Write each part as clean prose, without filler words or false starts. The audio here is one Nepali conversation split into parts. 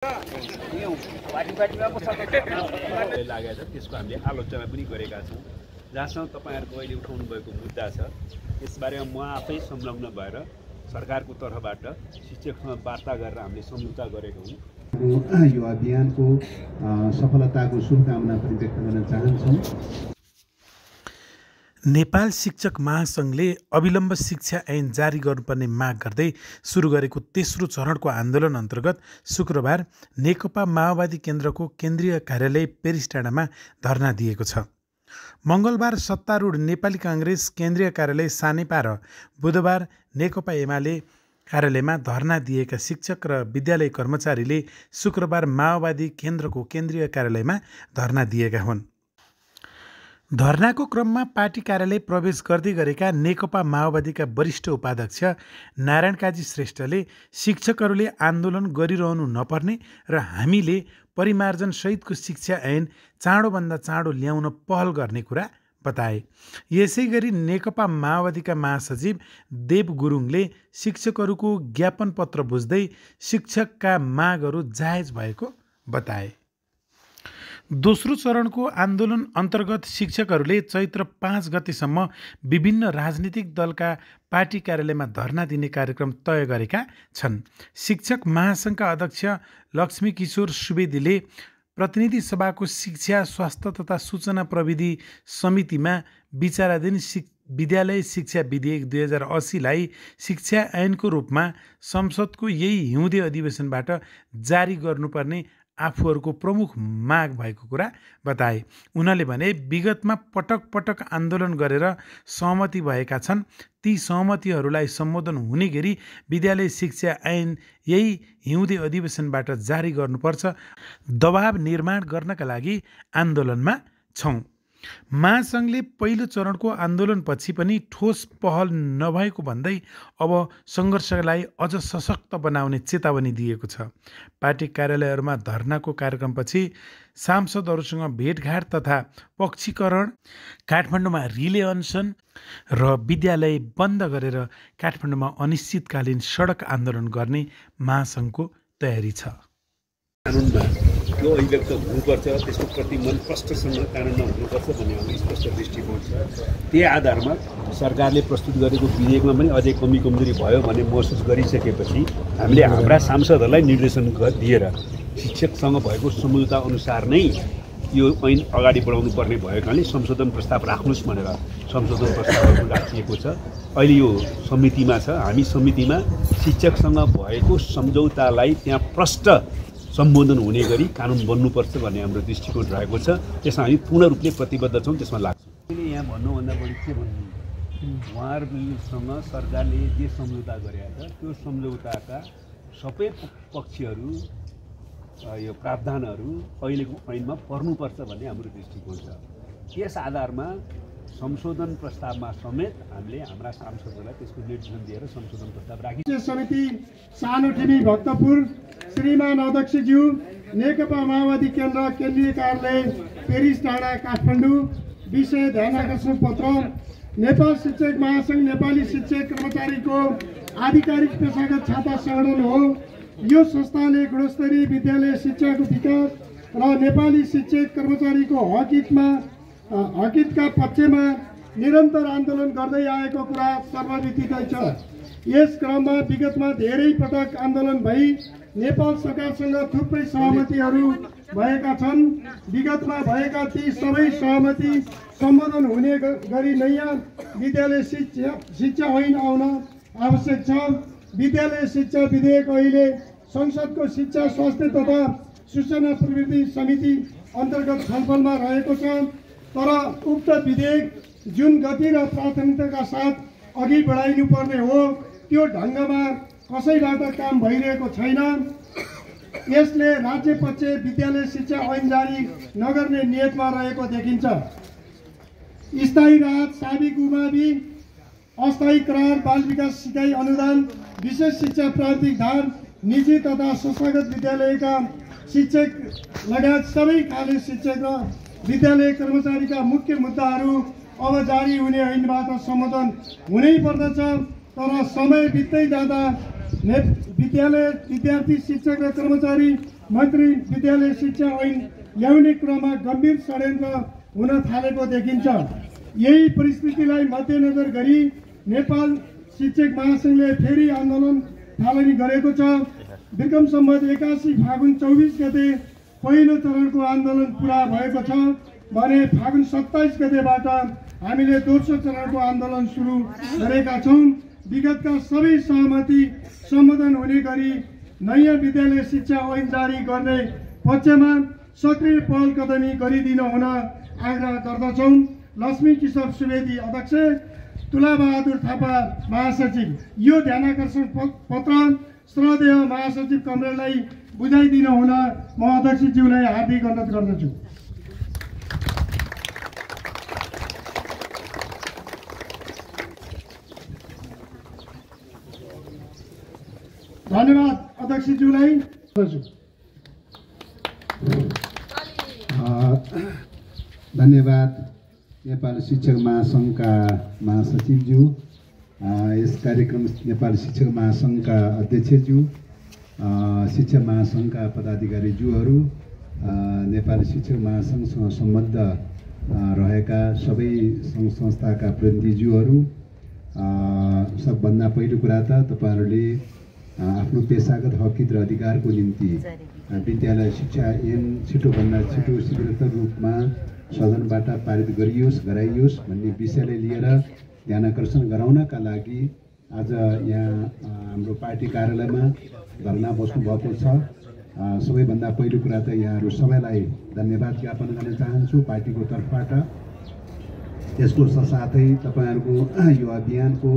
लागेको छ त्यसको हामीले आलोचना पनि गरेका छौँ। जहाँसम्म तपाईँहरूको अहिले उठाउनु भएको मुद्दा छ त्यसबारेमा म आफै संलग्न भएर सरकारको तर्फबाट शिक्षकसँग वार्ता गरेर हामीले सम्झौता गरेको हौँ। यो अभियानको सफलताको शुभकामना पनि व्यक्त गर्न चाहन्छौँ। नेपाल शिक्षक महासङ्घले अविलम्ब शिक्षा ऐन जारी गर्नुपर्ने माग गर्दै सुरु गरेको तेस्रो चरणको आन्दोलन अन्तर्गत शुक्रबार नेकपा माओवादी केन्द्रको केन्द्रीय कार्यालय पेरिस डाँडामा धरना दिएको छ। मङ्गलबार सत्तारूढ नेपाली काङ्ग्रेस केन्द्रीय कार्यालय सानेपा र बुधबार नेकपा एमाले कार्यालयमा धरना दिएका शिक्षक र विद्यालय कर्मचारीले शुक्रबार माओवादी केन्द्रको केन्द्रीय कार्यालयमा धरना दिएका हुन्। धरनाको क्रममा पार्टी कार्यालय प्रवेश गर्दै गरेका नेकपा माओवादीका वरिष्ठ उपाध्यक्ष नारायण काजी श्रेष्ठले शिक्षकहरूले आन्दोलन गरिरहनु नपर्ने र हामीले परिमार्जनसहितको शिक्षा ऐन चाँडोभन्दा चाँडो ल्याउन पहल गर्ने कुरा बताए। यसै गरी नेकपा माओवादीका महासचिव देव गुरुङले शिक्षकहरूको ज्ञापन पत्र बुझ्दै शिक्षकका मागहरू जायज भएको बताए। दोस्रो चरणको आन्दोलन अन्तर्गत शिक्षकहरूले चैत्र 5 गतेसम्म विभिन्न राजनीतिक दलका पार्टी कार्यालयमा धरना दिने कार्यक्रम तय गरेका छन्। शिक्षक महासङ्घका अध्यक्ष लक्ष्मी किशोर सुवेदीले प्रतिनिधि सभाको शिक्षा स्वास्थ्य तथा सूचना प्रविधि समितिमा विचाराधीन विद्यालय शिक्षा विधेयक 2080लाई शिक्षा ऐनको रूपमा संसदको यही हिउँदे अधिवेशनबाट जारी गर्नुपर्ने आफूहरूको प्रमुख माग भएको कुरा बताए। उनले भने विगतमा पटक पटक आन्दोलन गरेर सहमति भएका छन्। ती सहमतिहरूलाई सम्बोधन हुने गरी विद्यालय शिक्षा ऐन यही हिउँदे अधिवेशनबाट जारी गर्नुपर्छ। दबाव निर्माण गर्नका लागि आन्दोलनमा छौँ। महासङ्घले पहिलो चरणको आन्दोलनपछि पनि ठोस पहल नभएको भन्दै अब सङ्घर्षलाई अझ सशक्त बनाउने चेतावनी दिएको छ। पार्टी कार्यालयहरूमा धरनाको कार्यक्रमपछि सांसदहरूसँग भेटघाट तथा पक्षीकरण, काठमाडौँमा रिले अनसन र विद्यालय बन्द गरेर काठमाडौँमा अनिश्चितकालीन सडक आन्दोलन गर्ने महासङ्घको तयारी छ। कानुनमा यो अभिव्यक्त हुनुपर्छ, त्यसको प्रतिबन्ध स्पष्टसँग कानुनमा हुनुपर्छ भन्ने हाम्रो स्पष्ट दृष्टिकोण छ। त्यही आधारमा सरकारले प्रस्तुत गरेको विधेयकमा पनि अझै कमी कमजोरी भयो भन्ने महसुस गरिसकेपछि हामीले हाम्रा सांसदहरूलाई निर्देशन दिएर शिक्षकसँग भएको सम्झौता अनुसार नै यो ऐन अगाडि बढाउनु पर्ने भएको कारणले संशोधन प्रस्ताव राख्नुहोस् भनेर संशोधन प्रस्तावहरू राखिएको छ। अहिले यो समितिमा छ। हामी समितिमा शिक्षकसँग भएको सम्झौतालाई त्यहाँ प्रष्ट सम्बोधन हुने गरी कानुन बन्नुपर्छ भन्ने हाम्रो दृष्टिकोण रहेको छ। त्यसमा हामी पूर्ण रूपले प्रतिबद्ध छौँ, त्यसमा लाग्छौँ। अहिले यहाँ भन्नुभन्दा बढी के भन्नु, उहाँहरूसँग सरकारले जे सम्झौता गरेका छ त्यो सम्झौताका सबै पक्षहरू यो प्रावधानहरू अहिलेको ऐनमा पर्नुपर्छ भन्ने हाम्रो दृष्टिकोण छ। त्यस आधारमा संशोधन प्रस्तावमा समेत हामीले हाम्रा सांसदहरूलाई त्यसको निर्देशन दिएर संशोधन प्रस्ताव राखिन्छ। समिति सानोठिमी भक्तपुर, श्रीमान अध्यक्षज्यू, नेकपा माओवादी केन्द्र केन्द्रीय कार्यालय पेरिस डाँडा काठमाडौँ। विषय ध्यान आकर्षण पत्र। नेपाल शिक्षक महासङ्घ नेपाली शिक्षक कर्मचारीको आधिकारिक पेसागत छाता सङ्गठन हो। यो संस्थाले गुणस्तरीय विद्यालय शिक्षाको विकास र नेपाली शिक्षक कर्मचारीको हकितका पक्षमा निरन्तर आन्दोलन गर्दै आएको कुरा सर्वविदित छ। यस क्रममा विगतमा धेरै पटक आन्दोलन भई नेपाल सरकारसँग थुप्रै सहमतिहरू भएका छन्। विगतमा भएका ती सबै सहमति सम्बोधन हुने गरी नयाँ विद्यालय शिक्षा ऐन आउन आवश्यक छ। विद्यालय शिक्षा विधेयक अहिले संसदको शिक्षा स्वास्थ्य तथा सूचना प्रविधि समिति अन्तर्गत छलफलमा रहेको छ। तर उक्त विधेयक जुन गति र प्राथमिकताका साथ अघि बढाइनुपर्ने हो त्यो ढङ्गमा कसैबाट काम भइरहेको छैन। यसले राज्य पक्ष विद्यालय शिक्षा ऐन जारी नगर्ने नियतमा रहेको देखिन्छ। स्थायी राहत, साबिक उमावि, अस्थायी करार, बाल विकास सिकाइ अनुदान, विशेष शिक्षा प्राविधिक धार, निजी तथा संस्थागत विद्यालयका शिक्षक लगायत सबै खाले शिक्षक र विद्यालय कर्मचारीका मुख्य मुद्दाहरू अब जारी हुने ऐनबाट सम्बोधन हुनै पर्दछ। तर समय बित्दै जाँदा विद्यालय विद्यार्थी शिक्षक र कर्मचारी मन्त्री विद्यालय शिक्षा ऐन ल्याउने क्रममा गम्भीर षड्यन्त्र हुन थालेको देखिन्छ। यही परिस्थितिलाई मध्यनजर गरी नेपाल शिक्षक महासङ्घले फेरि आन्दोलन थालनी गरेको छ। विक्रम सम्वत 81 फागुन 24 गते पहिलो चरणको आन्दोलन पुरा भएको छ भने फागुन 27 गतेबाट हामीले दोस्रो चरणको आन्दोलन सुरु गरेका छौँ। विगतका सबै सहमति सम्बोधन हुने गरी नयाँ विद्यालय शिक्षा ऐन जारी गर्ने पक्षमा सक्रिय पहल कदमी गरिदिन हुन आग्रह गर्दछौँ। लक्ष्मी किशोर सुवेदी अध्यक्ष, तुलाबहादुर थापा महासचिव। यो ध्यानाकर्षण पत्र श्रद्धेय महासचिव कमरेडलाई बुझाइदिन हुन म अध्यक्षज्यूलाई हार्दिक अनुरोध गर्दछु। धन्यवाद अध्यक्षज्यूलाई। धन्यवाद नेपाल शिक्षक महासङ्घका महासचिवज्यू, यस कार्यक्रम नेपाल शिक्षक महासङ्घका अध्यक्षज्यू, शिक्षा महासङ्घका पदाधिकारीज्यूहरू, नेपाल शिक्षक महासङ्घसँग सम्बद्ध रहेका सबै सङ्घ संस्थाका प्रतिनिधिज्यूहरू, सबभन्दा पहिलो कुरा त तपाईँहरूले आफ्नो पेसागत हकित र अधिकारको निम्ति विद्यालय शिक्षा ऐन छिटोभन्दा छिटो शीघ्रतर रूपमा सदनबाट पारित गराइयोस् भन्ने विषयलाई लिएर ध्यानाकर्षण गराउनका लागि आज यहाँ हाम्रो पार्टी कार्यालयमा धरना बस्नुभएको छ। सबैभन्दा पहिलो कुरा त यहाँहरू सबैलाई धन्यवाद ज्ञापन गर्न चाहन्छु पार्टीको तर्फबाट। त्यसको साथसाथै तपाईँहरूको यो अभियानको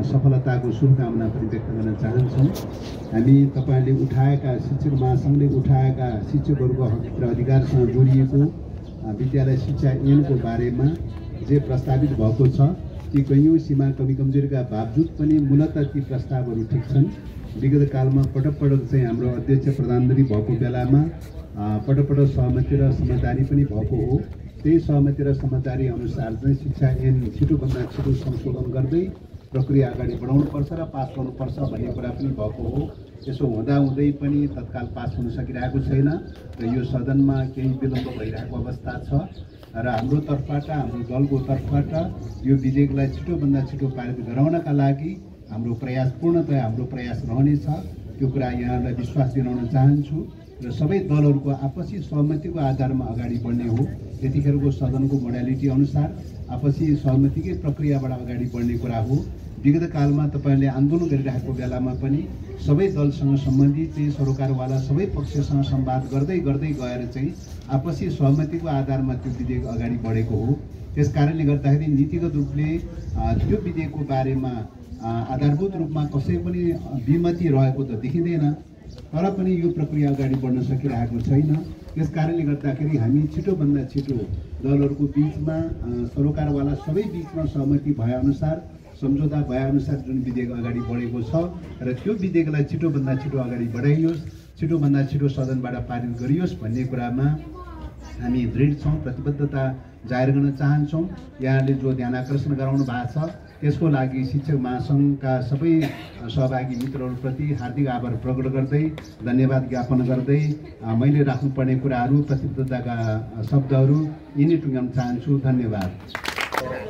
सफलताको शुभकामना पनि व्यक्त गर्न चाहन्छौँ। हामी तपाईँहरूले उठाएका शिक्षक महासङ्घले उठाएका शिक्षकहरूको हक र अधिकारसँग जोडिएको विद्यालय शिक्षा ऐनको बारेमा जे प्रस्तावित भएको छ ती कैयौँ सीमा कमी कमजोरीका बावजुद पनि मूलतः ती प्रस्तावहरू ठिक छन्। विगत कालमा पटक चाहिँ हाम्रो अध्यक्ष प्रधानमन्त्री भएको बेलामा पटक सहमति र समझदारी पनि भएको हो। त्यही सहमति र समझदारी अनुसार चाहिँ शिक्षा ऐन छिटोभन्दा छिटो संशोधन गर्दै प्रक्रिया अगाडि बढाउनुपर्छ र पास गर्नुपर्छ भन्ने कुरा पनि भएको हो। यसो हुँदाहुँदै पनि तत्काल पास हुन सकिरहेको छैन र यो सदनमा केही विलम्ब भइरहेको अवस्था छ र हाम्रो तर्फबाट, हाम्रो दलको तर्फबाट यो विधेयकलाई छिटोभन्दा छिटो पारित गराउनका लागि हाम्रो प्रयास पूर्णतया हाम्रो प्रयास रहनेछ। त्यो कुरा यहाँलाई विश्वास दिलाउन चाहन्छु र सबै दलहरूको आपसी सहमतिको आधारमा अगाडि बढ्ने हो। त्यतिखेरको सदनको मोडालिटी अनुसार आपसी सहमतिकै प्रक्रियाबाट अगाडि बढ्ने कुरा हो। विगत कालमा तपाईँहरूले आन्दोलन गरिरहेको बेलामा पनि सबै दलसँग सम्बन्धित चाहिँ सरोकारवाला सबै पक्षसँग संवाद गर्दै गएर चाहिँ आपसी सहमतिको आधारमा त्यो विधेयक अगाडि बढेको हो। त्यस कारणले गर्दाखेरि नीतिगत रूपले त्यो विधेयकको बारेमा आधारभूत रूपमा कसै पनि विमति रहेको त देखिँदैन, तर पनि यो प्रक्रिया अगाडि बढ्न सकिरहेको छैन। त्यस कारणले गर्दाखेरि हामी छिटोभन्दा छिटो दलहरूको बिचमा सरोकारवाला सबै बिचमा सहमति भएअनुसार, सम्झौता भएअनुसार जुन विधेयक अगाडि बढेको छ र त्यो विधेयकलाई छिटोभन्दा छिटो अगाडि बढाइयोस्, छिटोभन्दा छिटो सदनबाट पारित गरियोस् भन्ने कुरामा हामी दृढ छौँ, प्रतिबद्धता जाहेर गर्न चाहन्छौँ। यहाँले जो ध्यानाकर्षण गराउनु भएको छ त्यसको लागि शिक्षक महासङ्घका सबै सहभागी मित्रहरूप्रति हार्दिक आभार प्रकट गर्दै, धन्यवाद ज्ञापन गर्दै मैले राख्नुपर्ने कुराहरू, प्रतिबद्धताका शब्दहरू यिनी टुङ्ग्याउन चाहन्छु। धन्यवाद।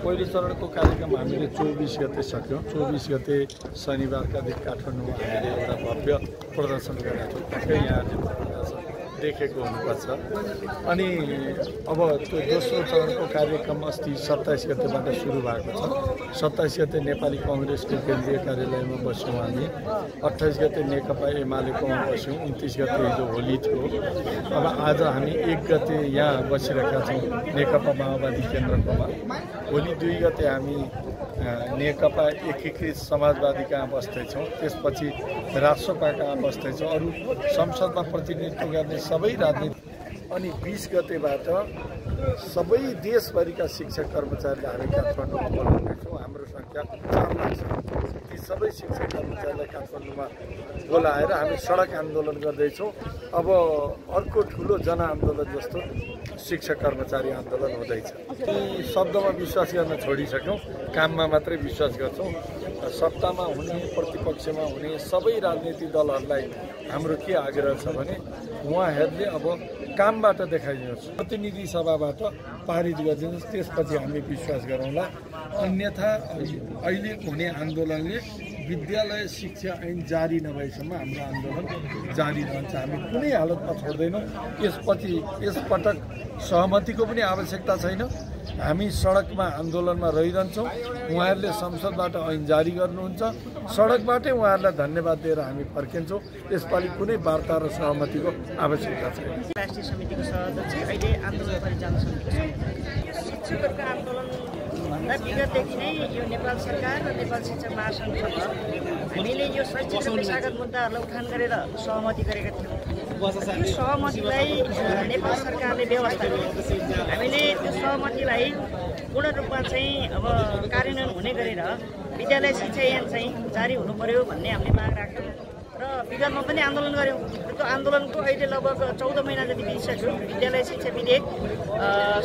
पहिलो चरणको कार्यक्रम हामीले 24 गते सक्यौँ। 24 गते शनिबारका दिन काठमाडौँमा हामीले एउटा भव्य प्रदर्शन गरेका थियौँ। ठ्याक्कै यहाँले देखेको हुनुपर्छ। अनि अब त्यो दोस्रो चरणको कार्यक्रम अस्ति 27 गतेबाट सुरु भएको छ। 27 गते नेपाली कङ्ग्रेसको केन्द्रीय कार्यालयमा बस्यौँ हामी, 28 गते नेकपा एमालेकोमा बस्यौँ, 29 गते हिजो होली थियो। अब आज हामी 1 गते यहाँ बसिरहेका छौँ नेकपा माओवादी केन्द्रकोमा। भोलि 2 गते हामी नेकपा एकीकृत समाजवादी कहाँ बस्दैछौँ, त्यसपछि राष्ट्रपा कहाँ बस्दैछौँ, अरू संसदमा प्रतिनिधित्व गर्ने सबै राजनीति। अनि 20 गतेबाट सबै देशभरिका शिक्षक कर्मचारीलाई हामी काठमाडौँमा बोलाउनेछौँ। हाम्रो सङ्ख्या 4 लाख छ। ती सबै शिक्षक कर्मचारीलाई काठमाडौँमा बोलाएर हामी सडक आन्दोलन गर्दैछौँ। अब अर्को ठुलो जनआन्दोलन जस्तो शिक्षक कर्मचारी आन्दोलन हुँदैछ। ती शब्दमा विश्वास गर्न छोडिसक्यौँ, काममा मात्रै विश्वास गर्छौँ। सत्तामा हुने, प्रतिपक्षमा हुने सबै राजनीतिक दलहरूलाई हाम्रो के आग्रह छ भने उहाँहरूले अब कामबाट देखाइदिनुहोस्, प्रतिनिधि सभाबाट पारित गरिदिनुहोस्, त्यसपछि हामी विश्वास गरौँला। अन्यथा अहिले हुने आन्दोलनले विद्यालय शिक्षा ऐन जारी नभएसम्म हाम्रो आन्दोलन जारी रहन्छ। हामी कुनै हालतमा छोड्दैनौँ। यसपटक सहमतिको पनि आवश्यकता छैन। हामी सडकमा आन्दोलनमा रहिरहन्छौँ। उहाँहरूले संसदबाट ऐन जारी गर्नुहुन्छ, सडकबाटै उहाँहरूलाई धन्यवाद दिएर हामी फर्किन्छौँ। यसपालि कुनै वार्ता र सहमतिको आवश्यकता छैन। राष्ट्रिय समितिको सभाध्यक्ष अहिले आन्दोलन परिचालन समितिको शिक्षकहरूको आन्दोलन भन्दा विगतदेखि नै यो नेपाल सरकार र नेपाल शिक्षक महासङ्घसँग हामीले यो शैक्षिक र पेशागत मुद्दाहरूलाई उठान गरेर सहमति गरेका थियौँ। त्यो सहमतिलाई नेपाल सरकारले व्यवस्था गर्यो। हामीले त्यो सहमतिलाई पूर्ण रूपमा चाहिँ अब कार्यान्वयन हुने गरेर विद्यालय शिक्षा ऐन चाहिँ जारी हुनु पर्यो भन्ने हामीले माग राख्यौँ र विगतमा पनि आन्दोलन गऱ्यौँ। त्यो आन्दोलनको अहिले लगभग 14 महिना जति बितिसक्यो। विद्यालय शिक्षा विधेयक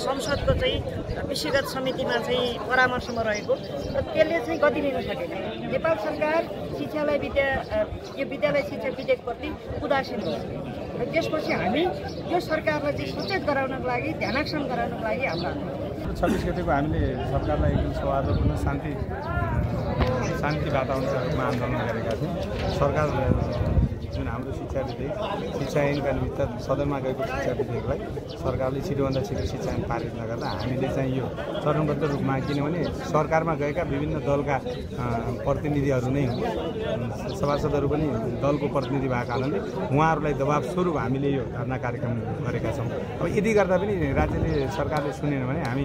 संसदको चाहिँ विषयगत समितिमा चाहिँ परामर्शमा रहेको र त्यसले चाहिँ गति लिन सकेन। नेपाल सरकार शिक्षालाई यो विद्यालय शिक्षा विधेयकप्रति उदासीन छ र त्यसपछि हामी यो सरकारलाई चाहिँ सचेत गराउनको लागि, ध्यानाकर्षण गराउनको लागि हाम्रो 26 गतेको हामीले सरकारलाई एकदम सौहार्दपूर्ण शान्ति वातावरणमा आन्दोलन गरेका थियौँ। सरकार जुन हाम्रो शिक्षा ऐनका निमित्त सदनमा गएको शिक्षा विधेयकलाई सरकारले छिटोभन्दा छिटो शिक्षा ऐन पारित नगर्दा हामीले चाहिँ यो चरणबद्ध रूपमा, किनभने सरकारमा गएका विभिन्न दलका प्रतिनिधिहरू नै हुन्, सभासदहरू पनि दलको प्रतिनिधि भएको कारणले उहाँहरूलाई दबाब स्वरूप हामीले यो धरना कार्यक्रम गरेका छौँ। अब यदि गर्दा पनि राज्यले सरकारले सुनेन भने हामी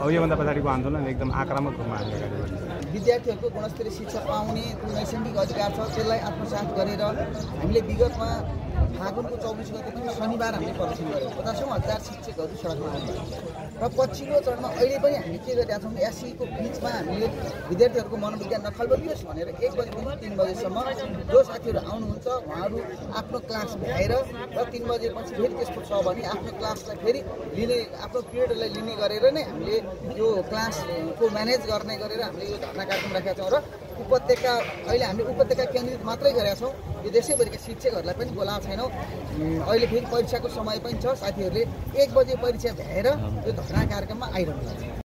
अब योभन्दा पछाडिको आन्दोलन एकदम आक्रामक रूपमा हामीले अगाडि बढ्छौँ। विद्यार्थीहरूको गुणस्तरीय शिक्षा पाउने नैसर्गिक अधिकार छ, त्यसलाई आत्मसात गरेर हामीले विगतमा फागुनको 24 गतेको शनिबार हामीले प्रदर्शन गऱ्यौँ। 50,000 शिक्षकहरू सडकमा आउनुभयो र पछिल्लो चरणमा अहिले पनि हामी के गरिरहेका छौँ, एससीको बिचमा हामीले विद्यार्थीहरूको मनोविज्ञान नखल्बलियोस् भनेर 1 बजेदेखि 3 बजेसम्म जो साथीहरू आउनुहुन्छ उहाँहरू आफ्नो क्लास भ्याएर र 3 बजेपछि फेरि त्यस्तो छ भने आफ्नो क्लासलाई फेरि लिने, आफ्नो पिरियडलाई लिने गरेर नै हामीले यो क्लासको म्यानेज गर्ने गरेर हामीले यो धरना कार्यक्रम राखेका छौँ र उपत्यका अहिले हामीले उपत्यका केन्द्रित मात्रै गरेका छौँ। यो देशैभरिका शिक्षकहरूलाई पनि बोलाएको छैनौँ। अहिले फेरि परीक्षाको समय पनि छ, साथीहरूले 1 बजे परीक्षा भ्याएर यो धरना कार्यक्रममा आइरहनु छ।